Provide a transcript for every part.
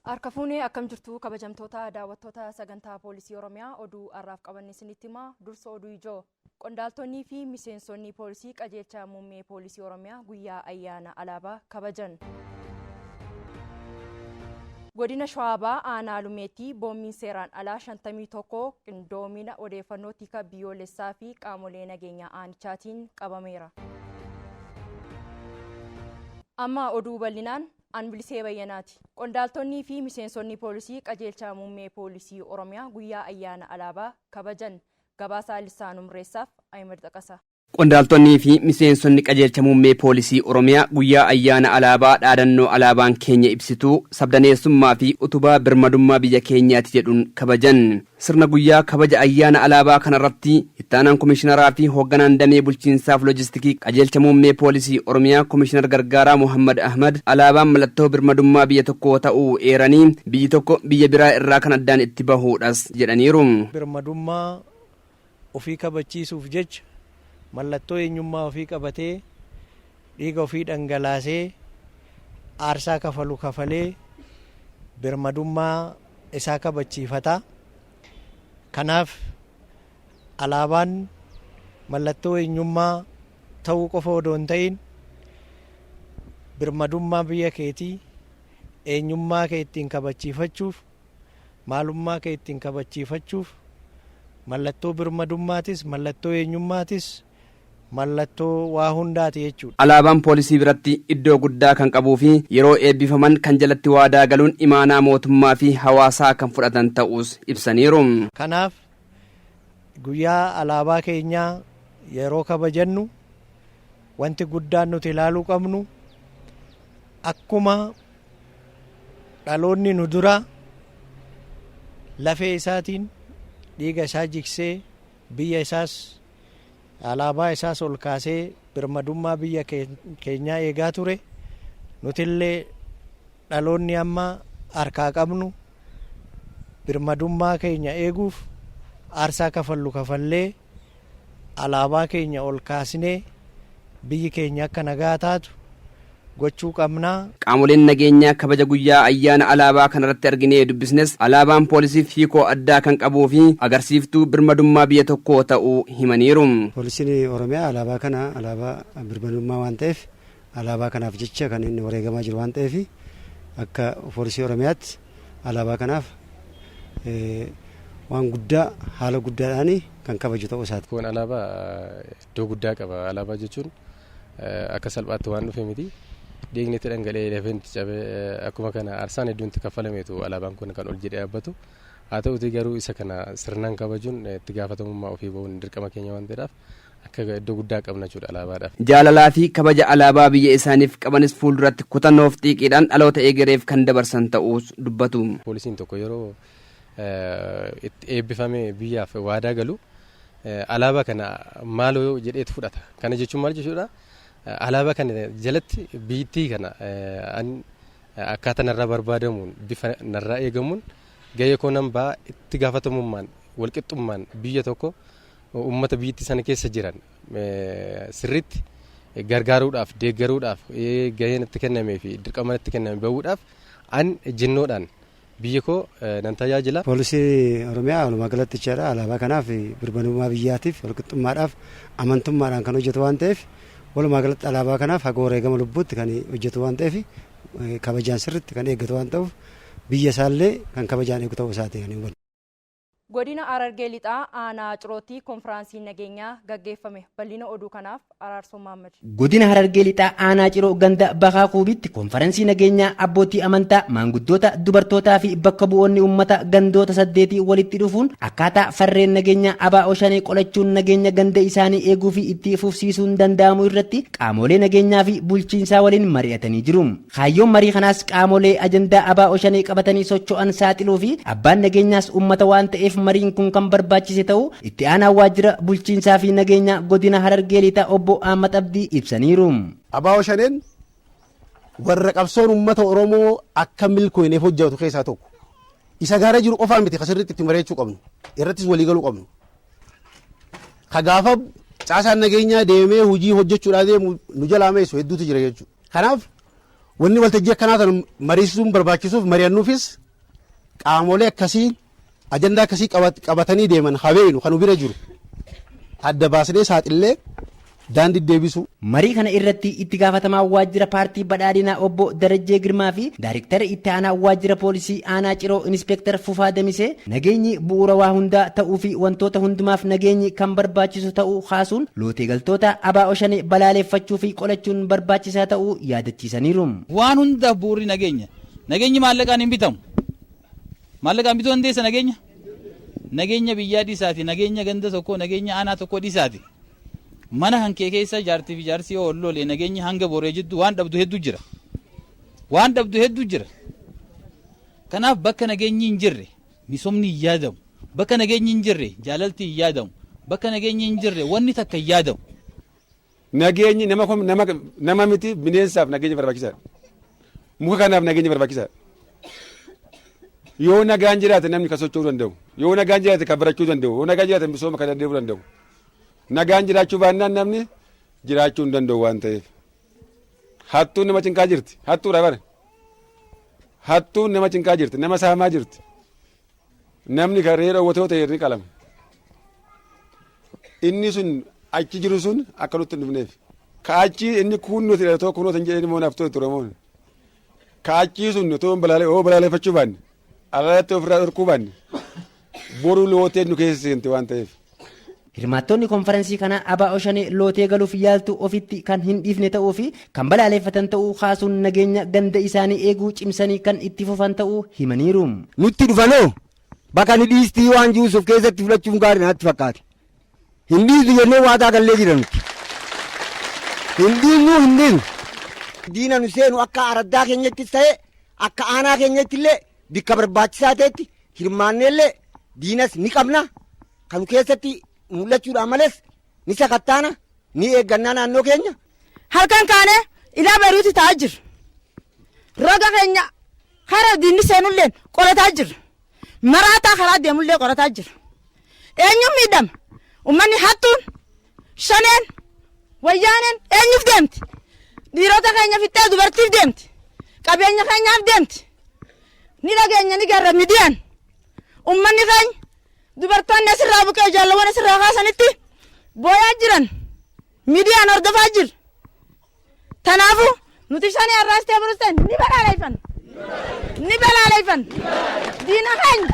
Harka fuunee akkam jirtu kabajamtoota daawwattoota sagantaa poolisii Oromiyaa oduu har'aaf qabanne isinitti himaa dursa oduu ijoo. Qondaaltonnii fi miseensonni poolisii qajeelcha muummee poolisii Oromiyaa guyyaa ayyaana alaabaa kabajan. Godina Shawaa Bahaa Aanaa Lumeetti boombiin seeraan alaa 51 qindoomina odeeffannoo tika biyyoolessaa fi qaamolee nageenyaa aanichaatiin qabameera. Amma oduu bal'inaan an Bilisee Bayyanaati. Qondaaltonnii fi miseensonni poolisii qajeelcha muummee poolisii Oromiyaa guyyaa ayyaana alaabaa kabajan. Gabaasaa Lissaanuu Mirreessaaf Ahimad Xaqasa. Qondaaltonnii fi miseensonni qajeelcha muummee poolisii Oromiyaa guyyaa ayyaana alaabaa dhaadannoo alaabaan keenya ibsituu sabdaneessummaa fi utubaa birmadummaa biyya keenyaati jedhuun kabajan. Sirna guyyaa kabaja ayyaana alaabaa kanarratti Ittaanaan Komishinaraa fi Hoogganaan Damee Bulchiinsaaf Loojistikii Qajeelcha Muummee Poolisii Oromiyaa Komishinar Gargaaraa Mohaammad Ahmad alaabaan mallattoo birmadummaa biyya tokkoo ta'uu eeranii, biyyi tokko biyya biraa irraa kan addaan itti bahuudhas jedhaniiru. Birmadummaa ofii kabachiisuuf jecha mallattoo eenyummaa ofii qabatee dhiiga ofii dhangalaasee aarsaa kafalu kafalee birmadummaa isaa kabachiifata. Kanaaf alaabaan mallattoo eenyummaa ta'uu qofa odoo hin ta'in birmadummaa biyya keetii eenyummaa kee ittiin kabachiifachuuf maalummaa kee ittiin kabachiifachuuf mallattoo birmadummaatis, mallattoo eenyummaatis, mallattoo waa hundaati jechuudha. Alaabaan poolisii biratti iddoo guddaa kan qabuu fi yeroo eebbifaman kan jalatti waadaa galuun imaanaa mootummaa fi hawaasaa kan fudhatan ta'uus ibsaniiru. Kanaaf guyyaa alaabaa keenyaa yeroo kabajannu wanti guddaan nuti ilaaluu qabnu akkuma dhaloonni nu dura lafee isaatiin dhiiga isaa jigsee biyya isaas alaabaa isaas ol kaasee birmadummaa biyya keenyaa eegaa ture nutillee dhaloonni amma harkaa qabnu birmadummaa keenya eeguuf aarsaa kafallu kafallee alaabaa keenya ol kaasnee biyyi keenya akka nagaa taatu gochuu qabna. Qaamoleen nageenyaa kabaja guyyaa ayyaana alaabaa kanarratti arginee dubbisnes alaabaan poolisiif hiikoo addaa kan qabuu fi agarsiiftuu birmadummaa biyya tokkoo ta'uu himaniiru. Poolisiin Oromiyaa alaabaa kana alaabaa birmadummaa waan ta'eef alaabaa kanaaf jecha kan inni wareegamaa jiru waan ta'eef akka poolisii Oromiyaatti alaabaa kanaaf waan guddaa haala guddaadhaan kan kabaju ta'uu isaati. Kun alaabaa iddoo guddaa qaba. Alaabaa jechuun akka salphaatti waan dhufe miti. Dhiigni itti dhangala'ee lafeen itti cabee akkuma kana aarsaan hedduun itti kaffalameetu alaabaan kun kan ol jedhee dhaabbatu. Haa ta'utii garuu isa kana sirnaan kabajuun itti gaafatamummaa ofii bahuun dirqama keenya waan ta'eedhaaf akka iddoo guddaa qabna jechuudha alaabaadhaaf. Jaalalaa fi kabaja alaabaa biyya isaaniif qabanis fuulduratti kutannoof xiiqiidhaan dhaloota egereef kan dabarsan ta'uus dubbatu. Poolisiin tokko yeroo itti eebbifamee biyyaaf waadaa galu alaabaa kana maaloo jedheetu fudhata. Kana jechuun maal jechuudha? Alaabaa kana jalatti biyyittii kana akkaataa narraa barbaadamuun bifa narraa eegamuun gahee koo nan ba'a itti gaafatamummaan walqixxummaan biyya tokko uummata biyyattii sana keessa jiran sirriitti gargaaruudhaaf deeggaruudhaaf gaheen itti kennamee fi dirqama itti kenname bahuudhaaf an ejjennoodhaan biyya koo nan tajaajila. Poolisii Oromiyaa walumaa galatti jechaadha alaabaa kanaaf birmadummaa biyyaatiif walqixxummaadhaaf amantummaadhaan kan hojjetu waan ta'eef walumaa galatti alaabaa kanaaf haga wareegama lubbuutti kan hojjetu waan ta'eef kabajaan sirriitti kan eeggatu waan ta'uuf biyya isaallee kan kabajaan eegu ta'uu isaati kan hubannu. Godina Harargee Lixaa Aanaa Cirootti Konfiraansiin Nageenyaa gaggeeffame. Bal'ina oduu kanaaf Araarsoo Mahaammad. Godina Harargee Lixaa Aanaa Ciroo ganda Bakaa Kuubitti konfaransii nageenyaa abbootii amantaa, maanguddoota, dubartootaa fi bakka bu'oonni uummata gandoota saddeetii walitti dhufuun akkaataa farreen nageenyaa ABO Shanee qolachuun nageenya ganda isaanii eeguu fi itti fufsiisuun danda'amu irratti qaamolee nageenyaa fi bulchiinsaa waliin mari'atanii jiru. Kaayyoon marii kanaas qaamolee ajandaa ABO Shanee qabatanii socho'an saaxiluu fi abbaan nageenyaas uummata waan ta'eef mariin kun kan barbaachise ta'uu itti aanaa waajjira bulchiinsaa fi nageenyaa godina Harargee Lixaa obbo Ahmad Abdii ibsaniiru. ABO Shaneen warra qabsoon uummata Oromoo akka milkooyneef hojjetu keessaa tokko. Isa gaara jiru qofaa miti ka sirriitti itti mari'achuu qabnu. Irrattis walii galuu qabnu. Ka gaafa caasaan nageenyaa deemee hojii hojjechuudhaa deemu nu jalaa meessu hedduutu jira jechuudha. Kanaaf Wanni waltajjii akkanaa tan mariisisuun barbaachisuuf mari'annuufis qaamolee akkasii ajandaa akkasii qabatanii deeman habeenu kan bira jiru adda baasnee saaxillee daandii deebisuu. Marii kana irratti itti gaafatamaa waajjira paartii badhaadhinaa obbo Darajjee Girmaa fi Daariktara itti aanaa waajjira poolisii aanaa Ciroo Inispeektar Fufaa Damisee nageenyi bu'uura waa hundaa ta'uu fi wantoota hundumaaf nageenyi kan barbaachisu ta'uu kaasuun lootee galtoota ABO Shanee balaaleffachuu fi qolachuun barbaachisaa ta'uu yaadachiisaniiru. Waan hundaaf bu'uurri nageenya. Nageenyi maallaqaan hin bitamu. Maallaqaan bituu dandeessa nageenya? Nageenya biyyaa dhiisaati, nageenya ganda tokkoo, nageenya aanaa tokkoo dhiisaati. Mana kan kee keessa jaartii fi jaarsi yoo wal lole nageenyi hanga boree jiddu waan dhabdu hedduu jira. Waan dhabdu hedduu jira. Kanaaf bakka nageenyi hin jirre misoomni hin yaadamu. Bakka nageenyi hin jirre jaalalti hin yaadamu. Bakka nageenyi hin jirre wanni takka hin yaadamu. Nageenyi nama miti, bineensaaf nageenya barbaachisaadha. Muka kanaaf nageenya barbaachisaadha. Yoo nagaan jiraate namni kan socho'uu danda'u. Yoo nagaan jiraate kan barachuu danda'u. Yoo nagaan jiraate misooma kan danda'uu danda'u. Nagaan jiraachuu baannaan namni jiraachuu hin danda'u waan ta'eef. Hattuun nama cinqaa jirti. Hattuudha bara. Hattuun nama cinqaa jirti. Nama saamaa jirti. Namni kan re'ee dhoowwatoo ta'e ni qalama. Inni sun achi jiru sun akka nutti hin dhufneef. Ka achi inni kun nuti dha kunoo hin jedheen immoo naaf ta'e ture moon. Ka achii sun otoo balaaleffachuu baanne, alaalatti ofirraa dhorkuu baanne, boru looteen nu keessa seente waan ta'eef. Hirmaattonni konferansii kanaa ABO Shanee lootee galuuf yaaltu ofitti kan hin dhiifne ta'uu fi kan balaaleffatan ta'uu kaasuun nageenya ganda isaanii eeguu cimsanii kan itti fufan ta'uu himaniiru. Nutti dhufanoo bakka ni dhiistii waan jiruuf keessatti fudhachuun gaarii natti fakkaate. Hin dhiistu jennee waadaa gallee jira nuti. Hin dhiisnu, hin dhiisnu. Diina nu seenu akka araddaa keenyattis ta'e akka aanaa keenyatti illee bikka barbaachisaa ta'etti hirmaanneellee diinas ni qabna. Kan keessatti mul'achuudhaan malees ni sakattaana, ni eeggannaa naannoo keenya. Halkan kaane ilaa bariitu ta'aa jira. Roga keenya karaa diinni seenullee qorataa jira. Maraataa karaa deemullee qorataa jira. Eenyuun miidhama? Uummanni hattuun, shaneen, wayyaaneen eenyuuf deemti? Dhiirota keenya fixxee dubartiif deemti. Qabeenya keenyaaf deemti. Ni dhageenya, ni garra midiyaan. Uummanni keenya dubartoonni asirraa buqee jaalawwan asirraa kaasanitti booyaa jiran, miidiyaan hordofaa jiru. Kanaafuu nuti shanii har'aas ta'e borus ta'e ni balaaleffanna. Ni balaaleffanna. Diina keenya.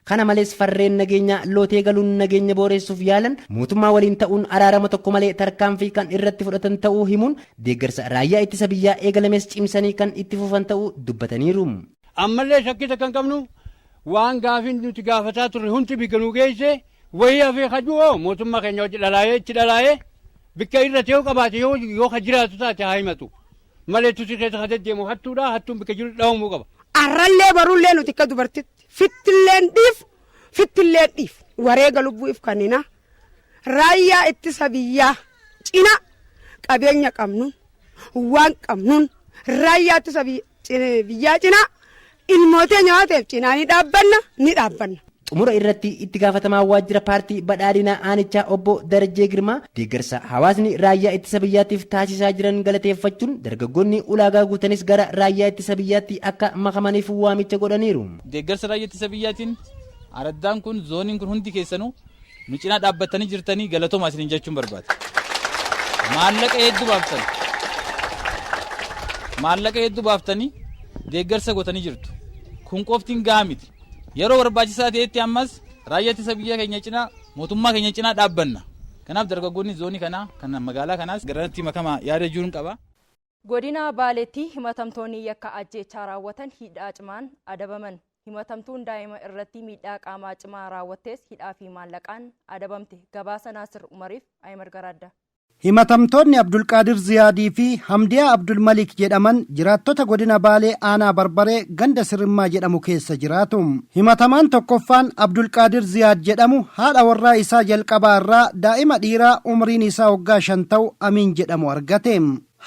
Kana malees farreen nageenyaa lootee galuun nageenya booressuuf yaalan mootummaa waliin ta'uun araarama tokko malee tarkaanfii kan irratti fudhatan ta'uu himuun deeggarsa raayyaa ittisa biyyaa eegalames cimsanii kan itti fufan ta'uu dubbataniiru. Ammallee shakkii takka hin qabnu, waan gaafin nuti gaafataa turre hundi bikka nu geesse wayii hafee kajuu hoo mootummaa keenya wajji dhalaayee itti dhalaayee bikka irra ta'uu qabaate yoo ka jiraatu taate haa himatu malee tusi keessa ka deddeemu hattuudha, hattuun bikka jiru dhawamuu qaba. Arrallee barullee nuti akka dubartitti fittilleen dhiif, fittilleen dhiif, wareega lubbuu if kannina raayyaa ittisa biyyaa cina qabeenya qabnuun, waan qabnuun raayyaa ittisa biyyaa cina ilmootee nyaateef cinaa ni dhaabbanna, ni dhaabbanna. Xumura irratti itti gaafatamaa waajjira paartii badhaadhinaa aanichaa obbo Darajjee Girmaa deeggarsa hawaasni raayyaa ittisa biyyaatiif taasisaa jiran galateeffachuun dargaggoonni ulaagaa guutanis gara raayyaa ittisa biyyaatti akka makamaniif waamicha godhaniiru. Deeggarsa raayyaa ittisa biyyaatiin araddaan kun, zooniin kun hundi keessanuu nu cinaa dhaabbattanii jirtanii galatoomaa isiniin jechuun barbaada. Maallaqa hedduu baaftan. Maallaqa hedduu baaftanii deeggarsa gootanii jirtu. Kun qoftiin gahaa miti. Yeroo barbaachisaa ta'etti ammas raayyaa ittisa biyya keenya cinaa, mootummaa keenya cinaa dhaabbanna. Kanaaf dargaggoonni zoonii kanaa kan magaalaa kanaas garanatti makamaa yaada jiruun qaba. Godina Baaleetti himatamtoonni yakka ajjeechaa raawwatan hidhaa cimaan adabaman. Himatamtuun daa'ima irratti miidhaa qaamaa cimaa raawwattees hidhaa fi maallaqaan adabamte. Gabaasa Naasir Umariif Ahimad Garaadda. Himatamtoonni Abdulqaadir Ziyaadii fi Hamdiyaa Abdulmalik jedhaman jiraattota godina Baalee aanaa Barbaree ganda Sirrimmaa jedhamu keessa jiraatu. Himatamaan tokkoffaan Abdulqaadir Ziyaad jedhamu haadha warraa isaa jalqabaa irraa daa'ima dhiiraa umriin isaa waggaa 5 ta'u Amiin jedhamu argate.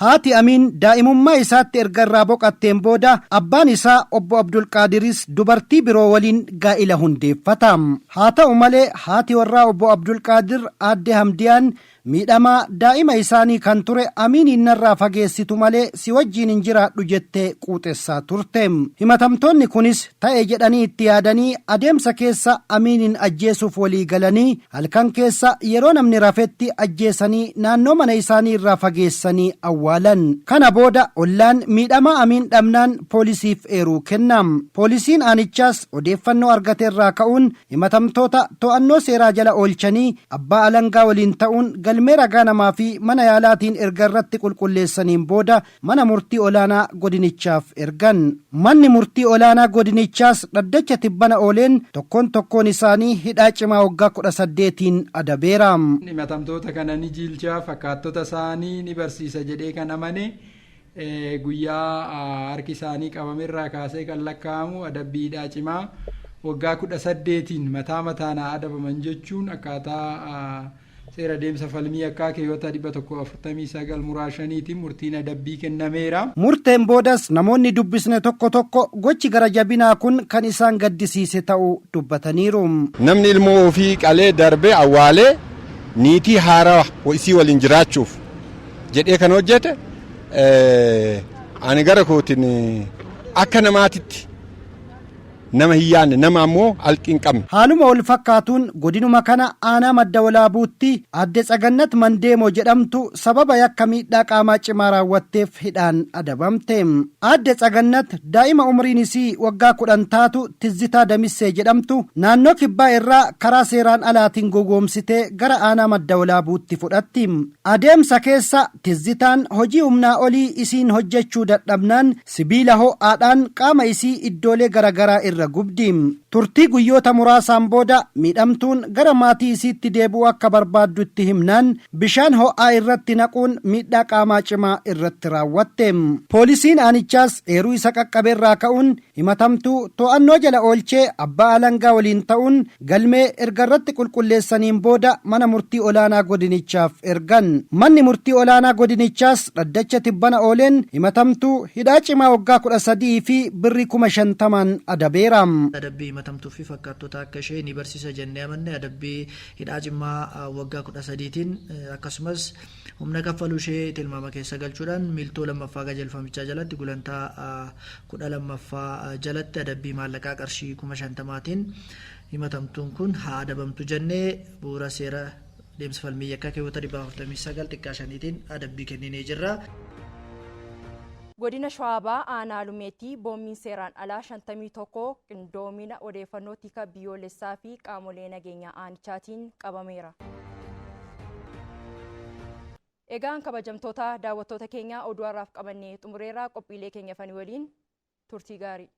Haati Amiin daa'imummaa isaatti erga irraa boqatteen booda abbaan isaa obbo Abdulqaadiris dubartii biroo waliin gaa'ila hundeeffata. Haa ta'u malee haati warraa obbo Abdulqaadir aadde Hamdiyaan Miidhamaa daa'ima isaanii kan ture Amiiniin narraa fageessitu malee si wajjiin hin jiraadhu jettee quuxessaa turte. Himatamtoonni kunis ta'e jedhanii itti yaadanii adeemsa keessa Amiiniin ajjeesuuf walii galanii halkan keessa yeroo namni rafetti ajjeesanii naannoo mana isaanii irraa fageessanii awwaalan. Kana booda ollaan miidhamaa Amiin dhabnaan poolisiif eeruu kenna. Poolisiin aanichaas odeeffannoo argate irraa ka'uun himatamtoota to'annoo seeraa jala oolchanii abbaa alangaa waliin ta'uun galmee ragaa namaa fi mana yaalaatiin erga irratti qulqulleessaniin booda mana murtii olaanaa godinichaaf ergan. Manni murtii olaanaa godinichaas dhaddacha tibbana ooleen tokkoon tokkoon isaanii hidhaa cimaa waggaa 18n adabeera. Himatamtoota kana ni jiilchaa, fakkaattota isaanii ni barsiisa jedhee kan amane guyyaa harki isaanii qabamerraa kaasee kan lakkaa'amu adabbii hidhaa cimaa waggaa 18n mataa mataan haa adabaman jechuun akkaataa seera deemsa falmii yakkaa keewwata 149 muraa 5tiin murtiin adabbii kennameera. Murteen boodas namoonni dubbisne tokko tokko gochi gara jabinaa kun kan isaan gaddisiise ta'uu dubbataniiru. Namni ilmoo ofii qalee darbee awwaalee niitii haarawaa isii waliin jiraachuuf jedhee kan hojjete ani gara kootiin akka namaatitti nama hin yaadne, nama ammoo alqii hin qabne. Haaluma wal fakkaatuun godinuma kana aanaa Madda Walaabuutti aadde Tsagannat Mandeemoo jedhamtu sababa yakka miidhaa qaamaa cimaa raawwatteef hidhaan adabamte. Aadde Tsagannat daa'ima umriin isii waggaa 10 taatu Tizzitaa Damissee jedhamtu naannoo Kibbaa irraa karaa seeraan alaatiin gowwoomsitee gara aanaa Madda Walaabuutti fudhatti. Adeemsa keessa Tizzitaan hojii humnaa olii isiin hojjechuu dadhabnaan sibiila ho'aadhaan qaama isii iddoolee garagaraa irra gubdi. Turtii guyyoota muraasaan booda miidhamtuun gara maatii isiitti deebi'uu akka barbaaddu itti himnaan bishaan ho'aa irratti naquun miidhaa qaamaa cimaa irratti raawwatte. Poolisiin aanichaas eeruu isa qaqqabe irraa ka'uun himatamtuu to'annoo jala oolchee abbaa alangaa waliin ta'uun galmee erga irratti qulqulleessaniin booda mana murtii olaanaa godinichaaf ergan. Manni murtii olaanaa godinichaas dhaddacha tibbana ooleen himatamtuu hidhaa cimaa waggaa 13 fi birrii 50,000n adabeera. Adabbii himatamtuu fi fakkaattota akka ishee ni barsiisa jennee amanne adabbii hidhaa cimaa waggaa 13tiin akkasumas humna kaffaluu ishee tilmaama keessa galchuudhaan miiltoo 2ffaa qajeelfamichaa jalatti gulantaa 12ffaa jalatti adabbii maallaqaa qarshii 50,000tiin himatamtuun kun haa adabamtu jennee bu'uura seera deemsa falmii yakkaa keewwata 449 xiqqaa 5tiin adabbii kenninee jirra. Godina Shawaa Bahaa Aanaa Lumeetti boombiin seeraan alaa 51 qindoomina odeeffannoo tika biyyoolessaa fi qaamolee nageenyaa aanichaatiin qabameera. Egaan kabajamtoota daawwattoota keenyaa oduu har'aaf qabannee xumureerra, qophiilee keenya fani waliin turtii gaarii.